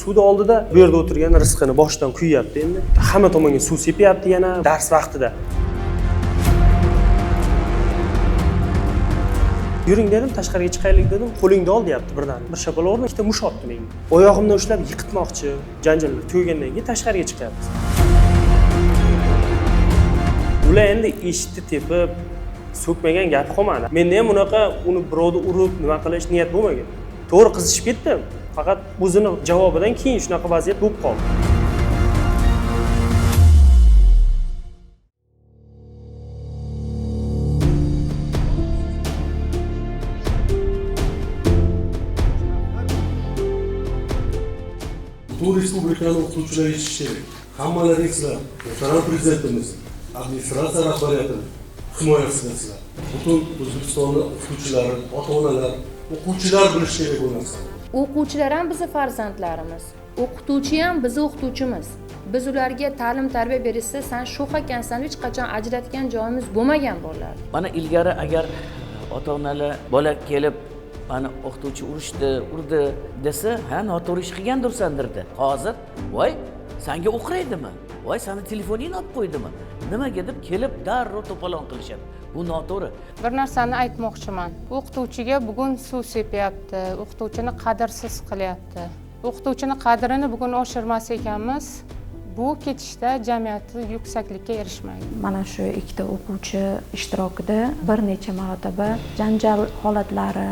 Suvni oldida bu yerda o'tirgan rizqini boshidan kuyyapti endi. Hamma tomonga suv sepyapti yana dars vaqtida. Yuring dedim, tashqariga chiqaylik dedim. Qo'lingni ol deyapti birdan. Bir shapaloq urdim, ikkita mush otdi menga. Oyog'imdan ushlab yiqitmoqchi. Janjallar tugagandan keyin tashqariga chiqyapmiz. Ular endi eshikni tepib so'kmagan gap qolmadi. Menda ham unaqa uni birovni urib nima qilish niyat bo'lmagan. To'g'ri qizishib ketdim. Faqat o'zini javobidan keyin shunaqa vaziyat bo'lib qoldi. Butun respublikani o'qituvchilar eshitishi kerak. Hammalaring sizlar, muhtaram prezidentimiz, administratsiya rahbariyatini himoyasidasizlar. Butun O'zbekistonni o'qituvchilari, ota-onalar, o'quvchilar bilishi kerak bu narsani. O'quvchilar ham bizni farzandlarimiz, o'qituvchi ham bizni o'qituvchimiz. Biz ularga ta'lim tarbiya berishsa, sen sho'x ekansan, hech qachon ajratgan joyimiz bo'lmagan bolalar. Mana ilgari agar ota-onalar bola kelib mana o'qituvchi urishdi, urdi desa, ha, noto'g'ri ish qilgandirsan derdi. Hozir, voy, senga o'qiraydimi? Voy, seni telefoningni olib qo'ydimi? Nimaga deb kelib darrov to'polon qilishadi. Bu noto'g'ri. Bir narsani aytmoqchiman. O'qituvchiga bugun suv sepyapti, o'qituvchini qadrsiz qilyapti. O'qituvchini qadrini bugun oshirmas ekanmiz, bu ketishda jamiyatni yuksaklikka erishmaydi. Mana shu ikkita o'quvchi ishtirokida bir necha marotaba janjal holatlari,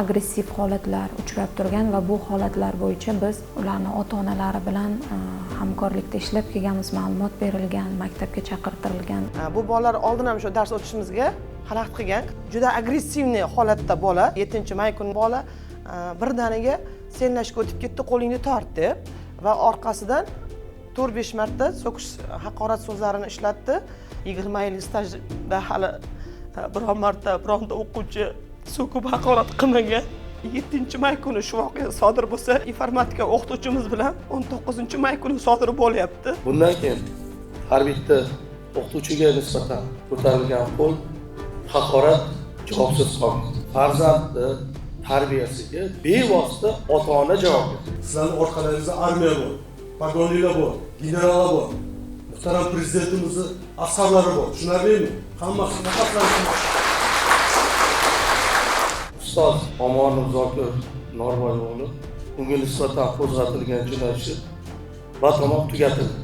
agressiv holatlar uchrab turgan va bu holatlar bo'yicha biz ularni ota-onalari bilan hamkorlikda ishlab kelganmiz, ma'lumot berilgan, maktabga chaqirtirilgan. Bu bolalar oldin ham shu dars o'tishimizga xalaqit qilgan. Juda agressivniy holatda bola, 7-may kuni bola birdaniga senlashga o'tib ketdi, qo'lingni tort deb va orqasidan 4-5 marta so'kish, haqorat so'zlarini ishlatdi. 20 yillik stajda hali biron marta bironta o'quvchi so'kib haqorat qilmagan. 7-may kuni shu voqea sodir bo'lsa, informatika o'qituvchimiz bilan 19-may kuni sodir bo'lyapti. Bundan keyin har bitta o'qituvchiga nisbatan ko'tarilgan qo'l haqorat javobsiz qolmaydi. Farzandni tarbiyasiga bevosita ota-ona javobgar. Sizlarning orqalaringizda armiya bor, pagonlilar bor, generallar bor, muhtaram prezidentimizni askarlari bor. Tushunarlimi? Hammasi nafaqat. Ustoz Omonov Zokir Norboy o'g'li, unga nisbatan qo'zg'atilgan jinoyat ishi batamom tugatildi.